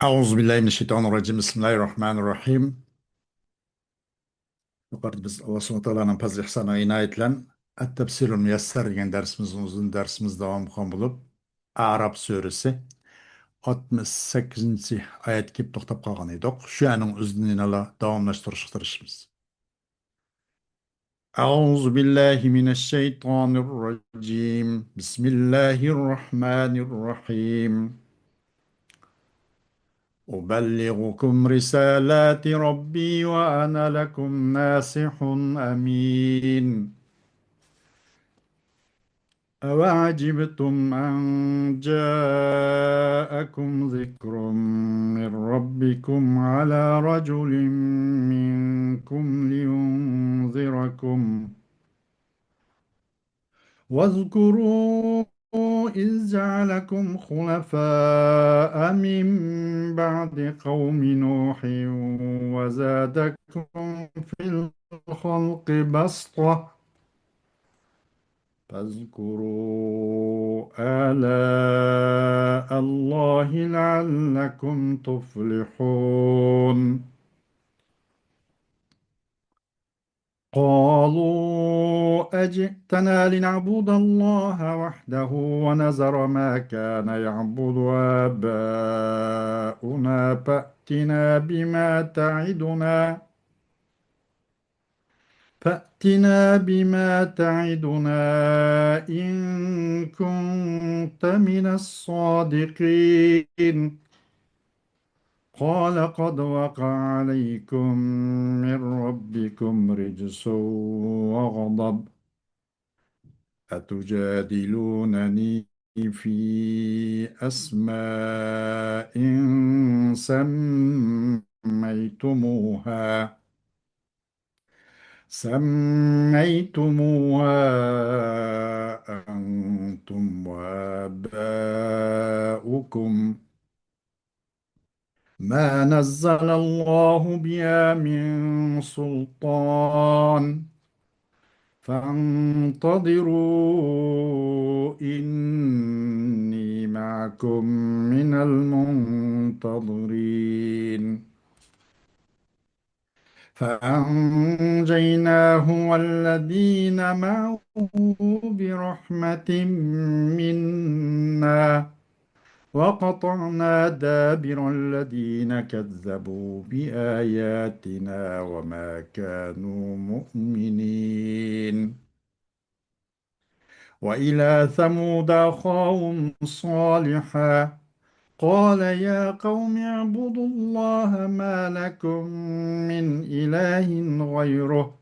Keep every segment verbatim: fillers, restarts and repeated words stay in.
أعوذ بالله من الشيطان الرجيم. بسم الله الرحمن الرحيم. يۇقىرىدا بىز ئاللا سۇبھانەھۇ ۋە تائالانىڭ پەزلى ئىھسانى ۋە ئىنايىتى بىلەن ئەت-تەپسىرۇل مۇيەسسەر دېگەن دەرسىمىزنى ئۇزۇن دەرسىمىز داۋام قىلغان بولۇپ، ئەئراپ سۈرىسى ئاتمىش سەككىزىنچى ئايەتكە كېلىپ توختاپ قالغان ئىدۇق. شۇ ئايەتنىڭ ئۆزىدىن يەنىلا داۋاملاشتۇرۇشقا تىرىشىمىز. أعوذ بالله من الشيطان الرجيم. بسم الله الرحمن الرحيم. أبلغكم رسالات ربي وأنا لكم ناصح أمين. أوعجبتم أن جاءكم ذكر من ربكم على رجل منكم لينذركم. واذكروا إذ جعلكم خلفاء من بعد قوم نوح وزادكم في الخلق بسطة. فاذكروا آلاء الله لعلكم تفلحون. قالوا أجئتنا لنعبد الله وحده ونذر ما كان يعبد آباؤنا فأتنا بما تعدنا فأتنا بما تعدنا إن كنت من الصادقين. قال قد وقع عليكم من ربكم رجس وغضب أتجادلونني في أسماء سميتموها سميتموها أنتم وآباؤكم ما نزل الله بها من سلطان فانتظروا إني معكم من المنتظرين. فأنجيناه والذين معه برحمة منا وقطعنا دابر الذين كذبوا بآياتنا وما كانوا مؤمنين. وإلى ثمود أخاهم صالحا قال يا قوم اعبدوا الله ما لكم من إله غيره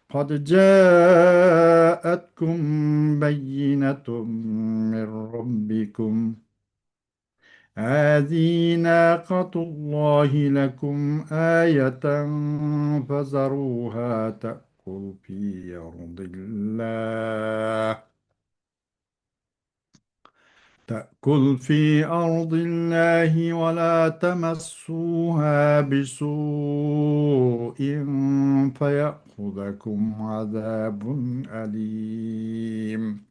قد جاءتكم بينة من ربكم هذه ناقة الله لكم آية فذروها تأكل في أرض الله تأكل في أرض الله ولا تمسوها بسوء فيأخذكم عذاب أليم.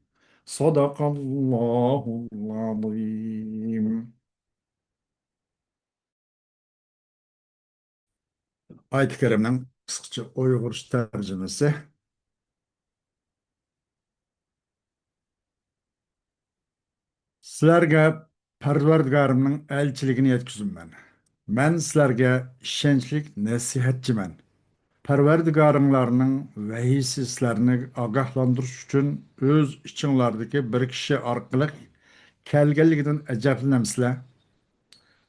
صدق الله العظيم. ئايەت كەرىمنىڭ قىسقىچە ئۇيغۇرچە تەرجىمىسى. سىلەرگە پەرۋەردىگارىمنىڭ ئەلچىلىكىنى يەتكۈزىمەن. مەن سىلەرگە ئىشەنچلىك نەسىھەتچىمەن. پەرۋەردىگارىڭلارنىڭ ۋەھىيسى سىلەرنى ئاگاھلاندۇرۇش ئۈچۈن ئۆز ئىچىڭلاردىكى بىر كىشى ئارقىلىق كەلگەنلىكىدىن ئەجەبلىنەمسىلەر؟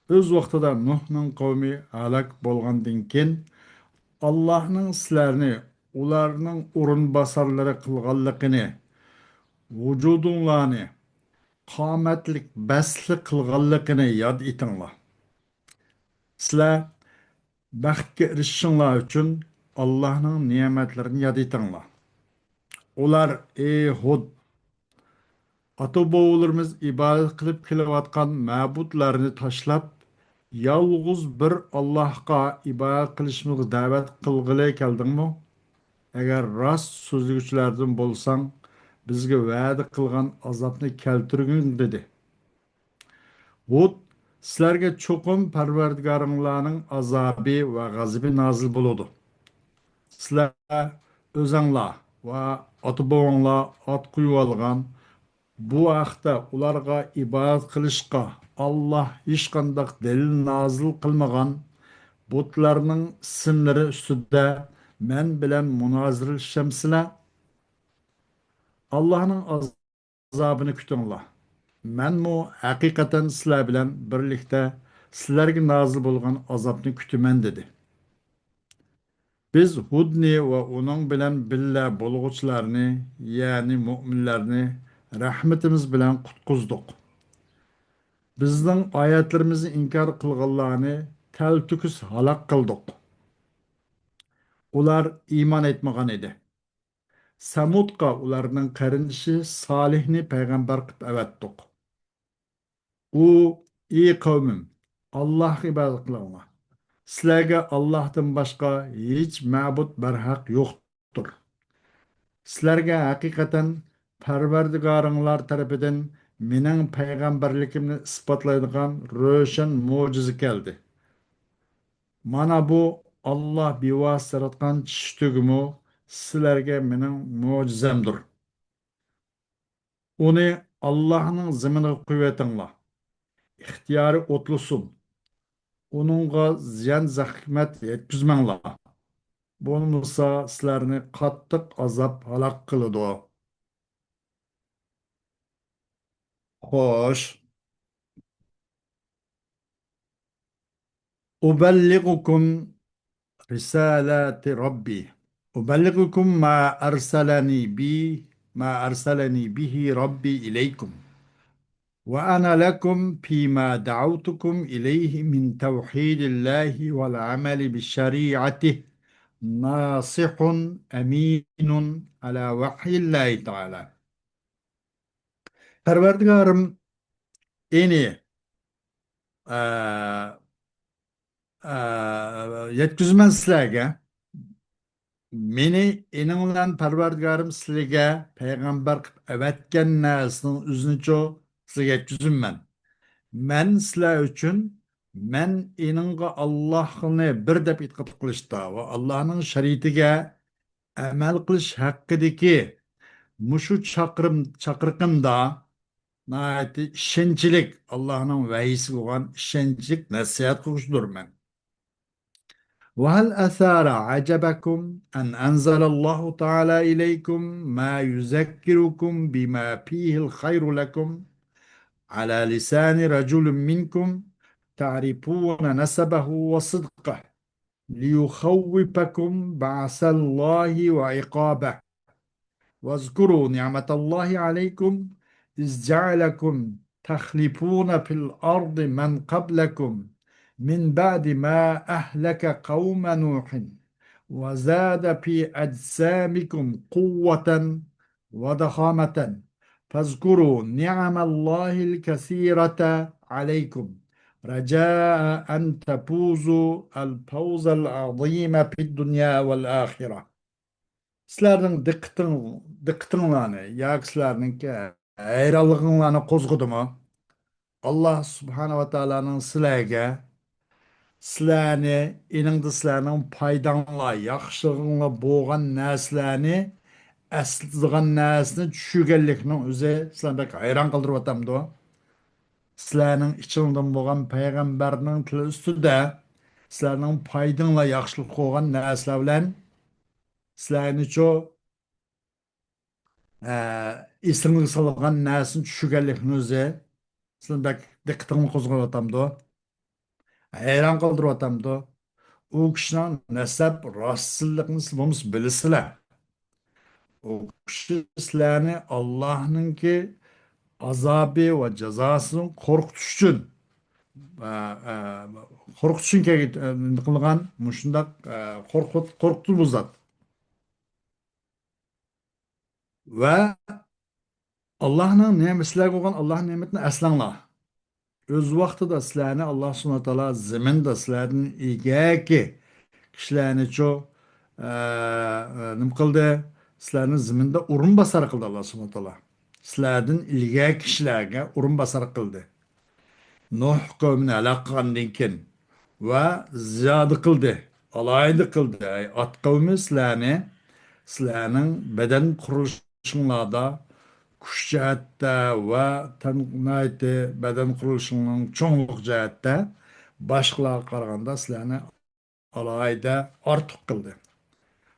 ئۆز ۋاقتىدا نۇھنىڭ قەۋمى ھالاك بولغاندىن كېيىن، ئاللاھنىڭ سىلەرنى ئۇلارنىڭ ئورۇنباسارلىرى قىلغانلىقىنى، ۋۇجۇدۇڭلارنى قامەتلىك، بەستلىك قىلغانلىقىنى ياد ئېتىڭلار. سىلەر بەختكە ئېرىشىشىڭلار ئۈچۈن ئاللاھنىڭ نېمەتلىرىنى ياد ئېتىڭلار. ئۇلار، ئى ھۇد، ئاتا-بوۋىلىرىمىز ئىبادەت قىلىپ كېلىۋاتقان مەبۇدلارنى تاشلاپ، يالغۇز بىر ئاللاھقا ئىبادەت قىلىشىمىزغا دەۋەت قىلغىلى كەلدىڭمۇ؟ ئەگەر راست سۆزلىگۈچىلەردىن بولساڭ، بىزگە ۋەدە قىلغان ئازابنى كەلتۈرگىن، دېدى. ھۇد، سىلەرگە چوقۇم پەرۋەردىگارىڭلارنىڭ ئازابى ۋە غەزىپى نازىل بولىدۇ. سىلەر ئۆزەڭلار ۋە ئاتا-بوۋاڭلار ئات قويۇۋالغان، بۇ ھەقتە ئۇلارغا ئىبادەت قىلىشقا ئاللاھ ھېچقانداق دەلىل نازىل قىلمىغان بۇتلارنىڭ ئىسىملىرى ئۈستىدە مەن بىلەن مۇنازىرىلىشەمسىلەر؟ ئاللاھنىڭ ئازابىنى كۈتۈڭلار. مەنمۇ ھەقىقەتەن سىلەر بىلەن بىرلىكتە سىلەرگە نازىل بولغان ئازابنى كۈتىمەن، دېدى. بىز ھۇدنى ۋە ئۇنىڭ بىلەن بىللە بولغۇچىلارنى، يەنى مۆمىنلەرنى رەھمىتىمىز بىلەن قۇتقۇزدۇق. بىزنىڭ ئايەتلىرىمىزنى ئىنكار قىلغانلارنى تەلتۆكۈس ھالاك قىلدۇق. ئۇلار ئىمان ئېيتمىغان ئىدى. سەمۇدقا ئۇلارنىڭ قېرىندىشى سالىھنى پەيغەمبەر قىلىپ ئەۋەتتۇق. ئۇ، ئى قەۋمىم، ئاللاھقا ئىبادەت قىلىڭلار. سىلەرگە ئاللاھتىن باشقا ھېچ مەبۇد بەرھەق يوقتۇر. سىلەرگە ھەقىقەتەن پەرۋەردىگارىڭلار تەرىپىدىن مېنىڭ پەيغەمبەرلىكىمنى ئىسپاتلايدىغان روشەن مۆجىزە كەلدى. مانا بۇ ئاللاھ بىۋاسىتە ياراتقان چىشى تۈگىمۇ سىلەرگە مېنىڭ مۆجىزەمدۇر. ئۇنى ئاللاھنىڭ زېمىنىغا قويۇۋېتىڭلار. ئىختىيارى ئوتلۇسۇن. ئۇنىڭغا زىيان-زەخمەت يەتكۈزمەڭلار. بولمىسا سىلەرنى قاتتىق ئازاب ھالاك قىلىدۇ. خوش. أبلغكم رسالات ربي. أبلغكم ما أرسلني به، ما أرسلني به ربي إليكم. وأنا لكم فيما دعوتكم إليه من توحيد الله والعمل بشريعته ناصح أمين على وحي الله تعالى. پەرۋەردىگارىم، ئېنى، ئە، ئە، يەتكۈزىمەن سىلەرگە. مېنى ئېنىڭ بىلەن پەرۋەردىگارىم سىلىگە پەيغەمبەر قىلىپ ئەۋەتكەن نەرسىنىڭ ئۆزىنىچۇ سىلىگە يەتكۈزىمەن. مەن سىلەر ئۈچۈن، مەن ئېنىڭغا ئاللاھنى بىر دەپ ئېتىقاد قىلىشتا ۋە ئاللاھنىڭ شەرىئىتىگە ئەمەل قىلىش ھەققىدىكى مۇشۇ چاقىرىم-، چاقىرىقىمدا ناھايىتى ئىشەنچلىك، ئاللاھنىڭ ۋەھىيسىگە بولغان ئىشەنچلىك نەسىھەت قىلغۇچىدۇرمەن. وهل أثار عجبكم أن أنزل الله تعالى إليكم ما يذكركم بما فيه الخير لكم على لسان رجل منكم تعرفون نسبه وصدقه ليخوفكم بعث الله وعقابه. واذكروا نعمة الله عليكم إذ جعلكم تخلفون في الأرض من قبلكم من بعد ما أهلك قوم نوح وزاد في أجسامكم قوة وضخامة فاذكروا نعم الله الكثيرة عليكم رجاء أن تفوزوا الفوز العظيم في الدنيا والآخرة. سىلەرنىڭ دىققىتىڭ-، دىققىتىڭلارنى ياكى سىلەرنىڭكى ھەيرانلىقىڭلارنى قوزغىدىمۇ؟ ئاللاھ سۇبھانەھۇ ۋە تائالانىڭ سىلەرگە، سىلەرنى، ئېنىڭدا سىلەرنىڭ پايداڭلار، ياخشىلىقىڭلار بولغان نەرسىلەرنى ئەسلىتىدىغان نەرسىنى چۈشۈرگەنلىكىنىڭ ئۆزى سىلەرنى بەك ھەيران قالدۇرۇۋاتامدۇ؟ سىلەرنىڭ ئىچىڭدىن بولغان پەيغەمبەرنىڭ تىلى ئۈستىدە سىلەرنىڭ پايدىڭلار، ياخشىلىق قىلغان نەرسىلەر بىلەن سىلەرنىچۇ، ئە، ئېسىڭلارغا سالغان نەرسىنى چۈشۈرگەنلىكنىڭ ئۆزى سىلەرنىڭ بەك دىققىتىڭلارنى قوزغاۋاتامدۇ؟ ھەيران قالدۇرۇۋاتامدۇ؟ ئۇ كىشىنىڭ نەسەب راستچىللىقىنى سىز بولمىسا بىلىسىلەر. ئۇ كىشى سىلەرنى ئاللاھنىڭكى ئازابى ۋە جازاسىدىن قورقۇتۇش ئۈچۈن، ئە، ئە، قورقۇتۇش ئۈچۈن كەلگەن، ئە، نېمە قىلغان مۇشۇنداق، ئە، قورقۇت-، قورقۇتىدۇ بۇ زات. ۋە ئاللاھنىڭ نېمە-، سىلەرگە بولغان ئاللاھنىڭ نېمىتىنى ئەسلەڭلار. ئۆز ۋاقتىدا سىلەرنى ئاللاھ سۇبھانەھۇ ۋە تائالا زېمىندا سىلەردىن ئىلگەركى كىشىلەرنىچۇ، ئە، ئە، نېمە قىلدى؟ سىلەرنى زېمىندا ئورۇنباسار قىلدى ئاللاھ سۇبھانەھۇ ۋە تائالا. سىلەردىن ئىلگەركى كىشىلەرگە ئورۇنباسار قىلدى. نۇھ قەۋمىنى ھالاك قىلغاندىن كېيىن ۋە زىيادە قىلدى، ئالاھىدە قىلدى. ئەي ئات قەۋمى، سىلەرنى، سىلەرنىڭ بەدەن قۇرۇلۇشۇڭلاردا كۈچ جەھەتتە ۋە تەن-، ناھايىتى بەدەن قۇرۇلۇشۇڭنىڭ چوڭلۇق جەھەتتە باشقىلارغا قارىغاندا سىلەرنى ئالاھىدە ئارتۇق قىلدى.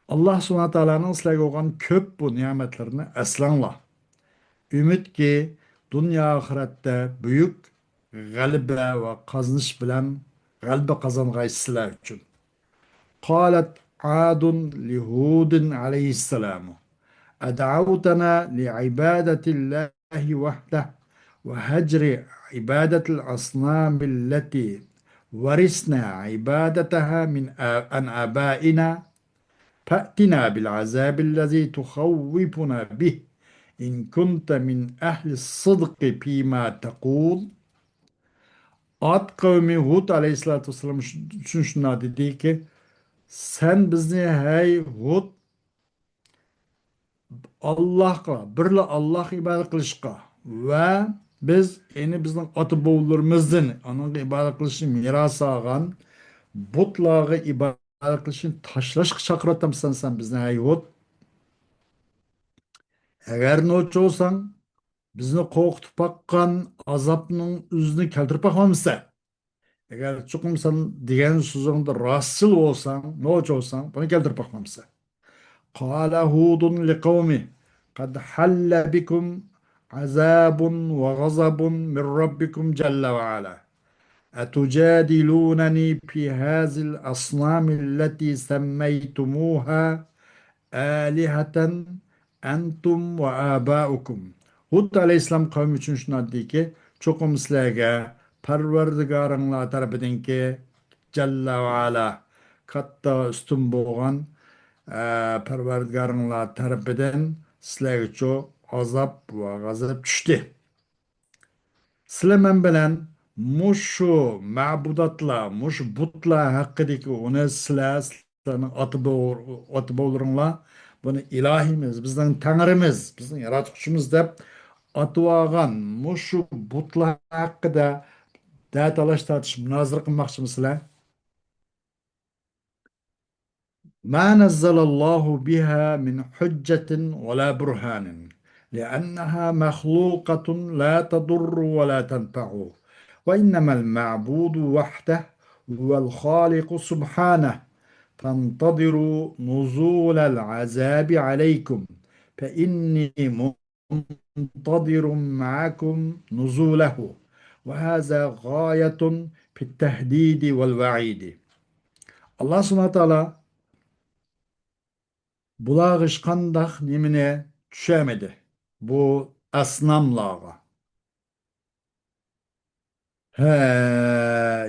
ئاللاھ سۇبھانەھۇ ۋە تائالانىڭ سىلەرگە بولغان كۆپ بۇ نېمەتلىرىنى ئەسلەڭلار. ئۈمىدكى، دۇنيا ئاخىرەتتە بۈيۈك غەلىبە ۋە قازىنىش بىلەن غەلىبە قازانغايسىز سىلەر ئۈچۈن. قالت عاد لهود عليه السلام: أدعوتنا لعبادة الله وحده وهجر عبادة الأصنام التي ورثنا عبادتها من آ-، عن آبائنا، فأتنا بالعذاب الذي تخوفنا به إن كنت من أهل الصدق فيما تقول. ئاد قەۋمى ھۇد ئەلەيھىسسالاتۇ ۋەسسالام شۇ-، شۇ-، شۇنداق دېدىكى، سەن بىزنى، ھەي ھۇد، ئاللاھقا، بىرلا ئاللاھقا ئىبادەت قىلىشقا ۋە بىز، يەنى بىزنىڭ ئاتا-بوۋىلىرىمىزدىن ئانىڭغا ئىبادەت قىلىشنى مىراس ئالغان بۇتلارغا ئىبادەت قىلىشنى تاشلاشقا چاقىرىۋاتامسەن سەن بىزنى، ھەي ھۇد؟ ئەگەر نوچى بولساڭ، بىزنى قورقۇتۇپ باققان ئازابنىڭ ئۆزىنى كەلتۈرۈپ باقمامسەن؟ ئەگەر چوقۇم سەن دېگەن سۆزۈڭدە راستچىل بولساڭ، نوچى بولساڭ، بۇنى كەلتۈرۈپ باقمامسەن؟ قال هود لقومه قد حل بكم عذاب وغضب من ربكم جل وعلا أتجادلونني في هذه الأصنام التي سميتموها آلهة أنتم وآباؤكم. ھۇد ئەلەيھىسسالام قەۋمى ئۈچۈن شۇنداق دېدىكى، چوقۇم سىلەرگە پەرۋەردىگارىڭلار تەرىپىدىنكى جەللە ۋە ئەلا، كاتتا ئۈستۈن بولغان، ئە، پەرۋەردىگارىڭلار تەرىپىدىن سىلەرگىچۇ ئازاب ۋە غەزەپ چۈشتى. سىلەر مەن بىلەن مۇشۇ مەبۇداتلار، مۇشۇ بۇتلار ھەققىدىكى ئۇنى سىلەر، سىلەرنىڭ ئاتا بوۋ-، ئاتا بوۋىلىرىڭلار بۇنى ئىلاھىمىز، بىزنىڭ تەڭرىمىز، بىزنىڭ ياراتقۇچىمىز دەپ ئاتىۋالغان مۇشۇ بۇتلار ھەققىدە دە تالاش تارتىش، مۇنازىرە قىلماقچىمۇسىلەر؟ ما نزل الله بها من حجة ولا برهان، لأنها مخلوقة لا تضر ولا تنفع، وإنما المعبود وحده هو الخالق سبحانه، فانتظروا نزول العذاب عليكم، فإني منتظر معكم نزوله، وهذا غاية في التهديد والوعيد. ئاللا سۇبھانەھۇ ۋە تائالا بۇلارغا ھېچقانداق نېمىنى چۈشەرمىدى، بۇ ئەسناملارغا. ھە،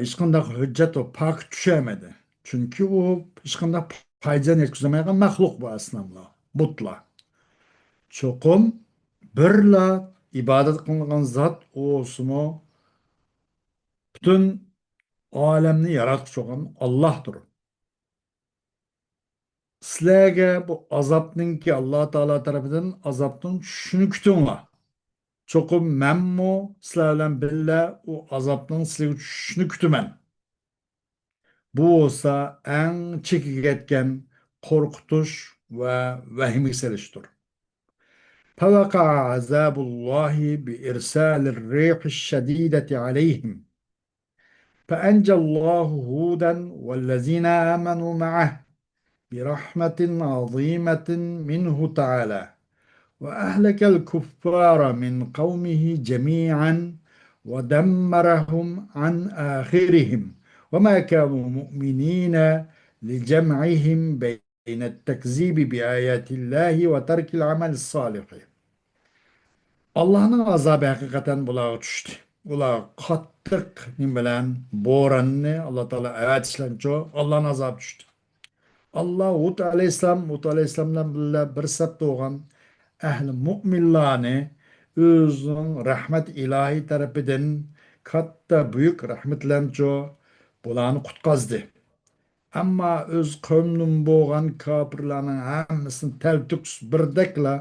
ھېچقانداق ھۆججەت ۋە پاكىت چۈشەرمىدى. چۈنكى ئۇ ھېچقانداق پايدىسىنى يەتكۈزەلمەيدىغان مەخلۇق بۇ ئەسناملار، بۇتلار. چوقۇم بىرلا ئىبادەت قىلىنغان زات، ئۇ بولسىمۇ پۈتۈن ئالەمنى ياراتقۇچى بولغان ئاللاھتۇر. سىلەرگە بۇ ئازابنىڭكى، ئاللا تائالا تەرىپىدىن ئازابنىڭ چۈشۈشىنى كۈتۈڭلار. چوقۇم مەنمۇ سىلەر بىلەن بىللە ئۇ ئازابنىڭ سىلەرگە چۈشۈشىنى كۈتىمەن. بۇ بولسا ئەڭ چېكىگە يەتكەن قورقۇتۇش ۋە ۋەھىمىگە سېلىشتۇر. فوقع عذاب الله بإرسال الريح الشديدة عليهم، فأنجى الله هودا والذين آمنوا معه برحمة عظيمة منه تعالى، وأهلك الكفار من قومه جميعا ودمرهم عن آخرهم، وما كانوا مؤمنين لجمعهم بين التكذيب بآيات الله وترك العمل الصالح. ئاللاھنىڭ ئازابى ھەقىقەتەن بۇلارغا چۈشتى. ئۇلار قاتتىق نېمە بىلەن، بوراننى ئاللا تائالا ئەۋەتىشلەنچۇ، ئاللاھنىڭ ئازابى چۈشتى. ئاللا ھۇد ئەلەيھىسسالام، ھۇد ئەلەيھىسسالام بىلەن بىللە بىر سەپتە بولغان ئەھلى مۇئمىنلارنى ئۆزىنىڭ رەھمەت ئىلاھى تەرىپىدىن كاتتا بۈيۈك رەھمىتىلەنچۇ بۇلارنى قۇتقازدى. ئەمما ئۆز قەۋمىدىن بولغان كاپىرلارنىڭ ھەممىسىنى تەلتۆكۈس بىردەكلا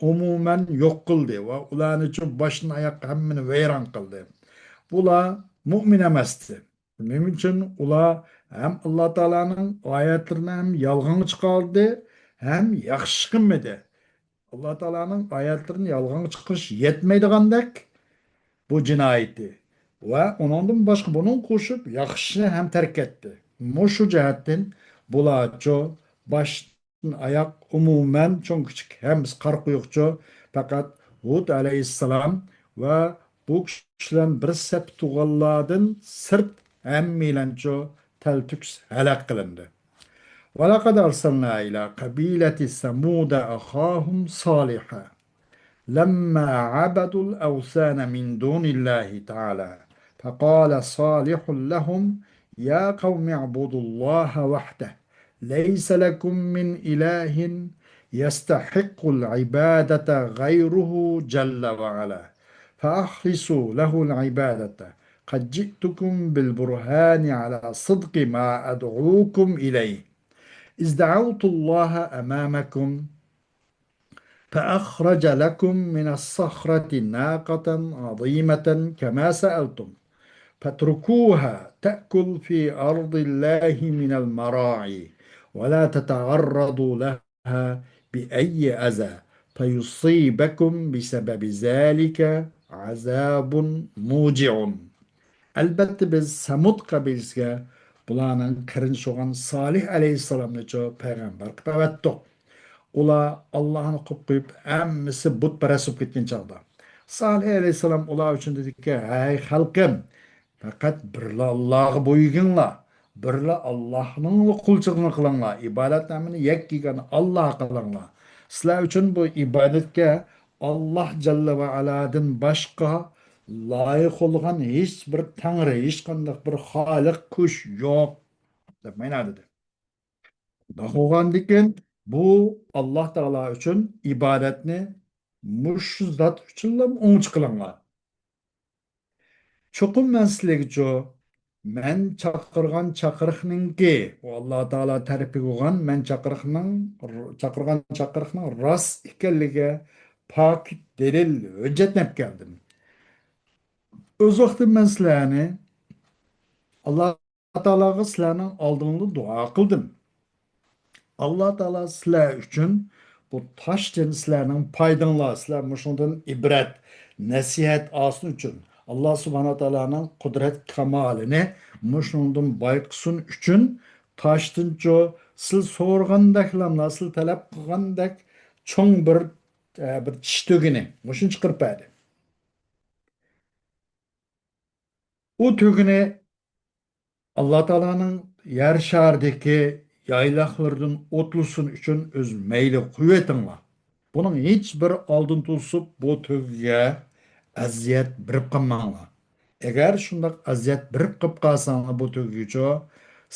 ئومۇمەن يوق قىلدى ۋە ئۇلارنىچۇ باشتىن ئاياق ھەممىنى ۋەيران قىلدى. بۇلار مۇئمىن ئەمەستى. نېمە ئۈچۈن؟ ئۇلار ھەم ئاللا تائالانىڭ ئايەتلىرىنى ھەم يالغانغا چىقاردى، ھەم ياخشى چىقمىدى. ئاللا تائالانىڭ ئايەتلىرىنى يالغانغا چىقىرىش يەتمەيدىغاندەك بۇ جىنايىتى. ۋە ئۇنىڭدىن باشقا بۇنىڭغا قوشۇپ ياخشىنى ھەم تەرك ئەتتى. مۇشۇ جەھەتتىن بۇلارچۇ باش ئاياق، ئومۇمەن، چوڭ-كىچىك ھەممىسى قارا قويۇقچۇ، پەقەت ھۇد ئەلەيھىسسالام ۋە بۇ كىشىلەرنى بىر سەپ تۇغانلاردىن سىرت ھەممىيلەنچۇ تەلتۆكۈس ھەلاك قىلىندى. ولقد أرسلنا إلى قبيلة ثمود أخاهم صالحا لما عبدوا الأوثان من دون الله تعالى فقال صالح لهم يا قوم اعبدوا الله وحده ليس لكم من إله يستحق العبادة غيره جل وعلا فأخلصوا له العبادة قد جئتكم بالبرهان على صدق ما أدعوكم إليه إذ دعوت الله أمامكم فأخرج لكم من الصخرة ناقة عظيمة كما سألتم فاتركوها تأكل في أرض الله من المراعي ولا تتعرضوا لها بأي أذى فيصيبكم بسبب ذلك عذاب موجع. ئەلبەتتە، بىز سەمۇد قەبىلىسىگە بۇلارنىڭ قېرىندىشى بولغان سالىھ ئەلەيھىسسالامنىچۇ پەيغەمبەر قىلىپ ئەۋەتتۇق. ئۇلار ئاللاھنى قويۇپ قويۇپ، ھەممىسى بۇتپەرەس بولۇپ كەتكەن چاغدا، سالىھ ئەلەيھىسسالام ئۇلار ئۈچۈن دېدىكى، ھەي خەلقىم، پەقەت بىرلا ئاللاغا بويۇنۇڭلار، بىرلا ئاللاھنىڭلا قۇلچىلىقىنى قىلىڭلار، ئىبادەتنى ھەممىنى يەككە يېگان ئاللاغا قىلىڭلار. سىلەر ئۈچۈن بۇ ئىبادەتكە ئاللاھ جەللە ۋە ئالادىن باشقا لايىق بولغان ھېچ بىر تەڭرى، ھېچقانداق بىر خالىق، كۈچ يوق، دەپ مانا دېدى. شۇنداق بولغاندىكىن، بۇ ئاللاھ تائالا ئۈچۈن ئىبادەتنى مۇشۇ زات ئۈچۈنلا ئوڭچە قىلىڭلار. چوقۇم مەن سىلەرگىچۇ، مەن چاقىرغان چاقىرىقنىڭكى، ئۇ ئاللاھ تائالا تەرىپىگە بولغان مەن چاقىرىقنىڭ، چاقىرغان چاقىرىقنىڭ راست ئىكەنلىكىگە پاكىت دەلىل، ھۆججەتنى ئەپ كەلدىم. ئۆز ۋاقتىدا مەن سىلەرنى ئاللاھ تائالاغا سىلەرنىڭ ئالدىڭلاردا دۇئا قىلدىم. ئاللاھ تائالا سىلەر ئۈچۈن بۇ تاشتىن سىلەرنىڭ پايداڭلار، سىلەر مۇشۇنىڭدىن ئىبرەت، نەسىھەت ئالسۇن ئۈچۈن، ئاللاھ سۇبھانەھۇ ۋە تائالانىڭ قۇدرەت كامالىنى مۇشۇنىڭدىن بايقىسۇن ئۈچۈن، تاشتىنچۇ سىل سورىغاندەكلاملا، سىل تەلەپ قىلغاندەك چوڭ بىر، ئە، بىر چىش تۆگىنى مۇشۇنى چىقىرىپ بەردى. ئۇ تۆگىنى ئاللاھ تائالانىڭ يەر شارىدىكى يايلاقلىرىدىن ئوتلىسۇن ئۈچۈن ئۆز مەيلى قويۇۋېتىڭلار. بۇنىڭ ھېچ بىر ئالدىن توسۇپ بۇ تۆگىگە ئەزىيەت بېرىپ قالماڭلار. ئەگەر شۇنداق ئەزىيەت بېرىپ قېلىپ قالساڭلار بۇ تۆگىگىچۇ،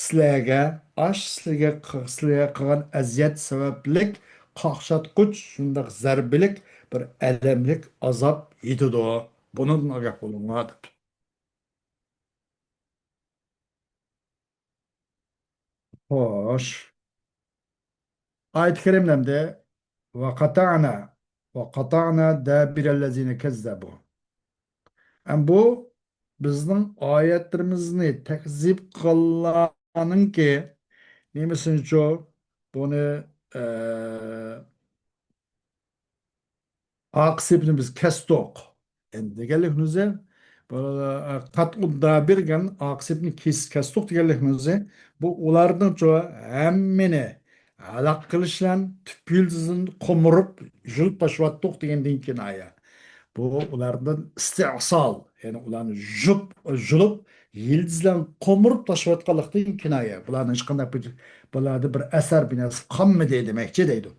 سىلەرگە ئاش سىلىگە، سىلەرگە قىلغان ئەزىيەت سەۋەبلىك قاقشاتقۇچ شۇنداق زەربىلىك بىر ئەلەملىك ئازاب يېتىدۇ. بۇنىڭدىن ئاگاھ بولۇڭلار دەپتۇ. خوش. ئايەت كەرىملەردە ۋەقەتەنا، ۋەقەتەنا دابىرەللەزىنە كەززەبۇ. ئەم بۇ بىزنىڭ ئايەتلىرىمىزنى تەكزىب قىلغانلارنىڭكى نېمىسىنىچۇ بۇنى، ئە، ئاقىسىپنى بىز كەستۇق. ئەمدى دېگەنلىكىمىز، بۇ، ئە، قەتئۇد دابىر دېگەن ئاقىسىپنى كېس-، كەستۇق دېگەنلىكىمىز، بۇ ئۇلارنىڭچۇ ھەممىنى ھالاك قىلىش بىلەن تۈپ يىلتىزىدىن قومۇرۇپ، يۇلۇپ تاشلىۋەتتۇق دېگەندىن كىنايە. بۇ ئۇلاردىن ئىستىئسال، يەنى ئۇلارنى يۇپ-، يۇلۇپ، يىلتىز بىلەن قومۇرۇپ تاشلىۋەتكەنلىكتىن كىنايە. بۇلارنىڭ ھېچقانداق بىر، بۇلاردا بىر ئەسەر، بىر نەرسە قالمىدى دېمەكچى دەيدۇ.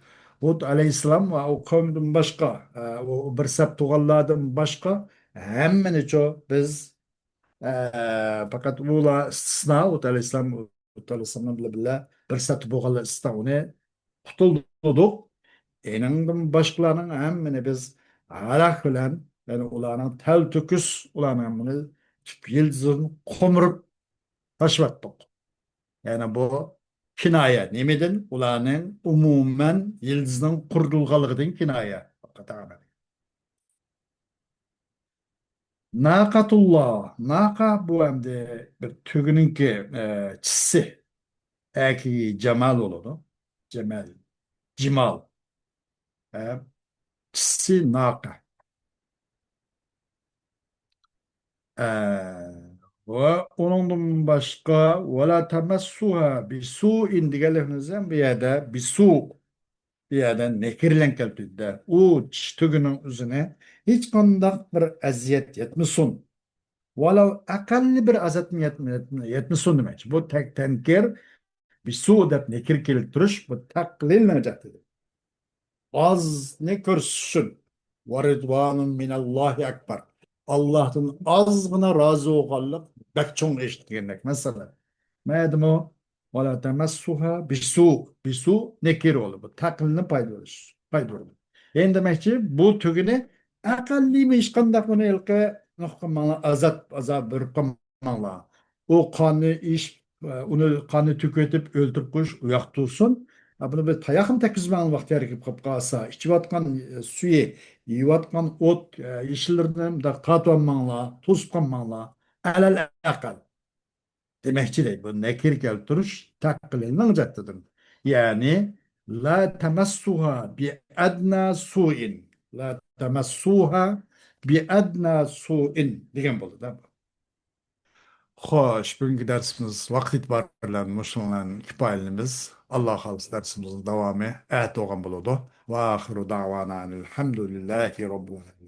ھۇد ئەلەيھىسسالام ۋە ئۇ قەۋمدىن باشقا، ئە، ئۇ بىر سەپ تۇغانلاردىن باشقا ھەممىنىچۇ بىز، ئە، پەقەت ئۇلار ئىستىسنا، ھۇد ئەلەيھىسسالام، ھۇد ئەلەيھىسسالام بىلەن بىللە بىر سەپتە بولغانلار ئىستىسنا، ئۇنى قۇتۇلدۇردۇق. ئېنىڭدىن باشقىلارنىڭ ھەممىنى بىز ھالاك بىلەن، يەنى ئۇلارنىڭ تەلتۆكۈس، ئۇلارنىڭ ھەممىنى تۈپ يىلتىزىدىن قومۇرۇپ تاشلىۋەتتۇق. يەنى بۇ كىنايە. نېمىدىن؟ ئۇلارنىڭ ئومۇمەن يىلتىزنىڭ قۇرۇتۇلغانلىقىدىن كىنايە. ناقەتۇللا. ناقە بۇ ئەمدى بىر تۆگىنىڭكى، ئە، چىسسى. ئەكى جامال بولىدۇ. جامال. جىمال. ئە، چىسسى ناقە. ئە، ۋە ئۇنىڭدىن باشقا، ۋەلا تەمەسسۇھا بىسۇئىن دېگەن لەپنىزەن بۇ يەردە بىسۇ، بۇ يەردە نەكىرە بىلەن كەلتۈردى. ئۇ چىش تۆگىنىڭ ئۆزىنى ھېچقانداق بىر ئەزىيەت يەتمىسۇن. ۋەلەۋ ئەقەللىي بىر ئەزىيەتمۇ يەتمە-، يەتمە-، يەتمىسۇن دېمەكچى. بۇ تەك-، تەنكىر، بىسۇ دەپ نەكىرە كەلتۈرۈش، بۇ تەقلىلنىڭ جەھىتىدىن. ئازنى كۆرسىتىش ئۈچۈن. ۋە رىدۋانۇن مىنەللاھى ئەكبەر. ئاللاھتىن ئازغىنا رازى بولغانلىق بەك چوڭ ئىش دېگەندەك مەسىلە. مەدىمۇ ۋەلا تەمەسسۇھا بىسۇ. بىسۇ نەكىرە بولدى. بۇ تەقلىلنى پايدىلىنىش، پايدىلىنىدۇ. يەنى دېمەكچى، بۇ تۆگىنى ئەقەللىيمۇ ھېچقانداق بۇنى ھېلىقى نوقۇپ قالماڭلار، ئازاب، ئازاب بېرىپ قالماڭلار. ئۇ قاننى ئىچىپ، ئۇنى قاننى تۆكۈۋېتىپ ئۆلتۈرۈپ قويۇش ئۇ ياقتا تۇرسۇن. بۇنى بىر تاياقنى تەگكۈزمەڭلار، ۋاقتى ھەرىكەت قىلىپ قالسا، ئىچىۋاتقان سۈيى، يەۋاتقان ئوت، يېشىللىرىنى مۇنداق تارتىۋالماڭلار، توسۇپ قالماڭلار. ئەلەل ئەقەل. دېمەكچى دەيدۇ، بۇ نەكىرە كەلتۈرۈش تەقلىلنىڭ جەھىتىدىن. يەنى، لا تەمەسسۇھا بىئەدنا سۇئىن. لا تەمەسسۇھا بىئەدنا سۇئىن دېگەن بولىدۇ. خوش، بۈگۈنكى دەرسىمىز ۋاقىت ئېتىبارى بىلەن مۇشۇنىڭ بىلەن كۇپايىلىنىمىز. ئاللا خالىسا دەرسىمىزنىڭ داۋامى ئەتە بولغان بولىدۇ. ۋە ئاخىرۇ دەۋانا ئەنىل ھەمدۇلىللاھى رەببىل ئالەمىن.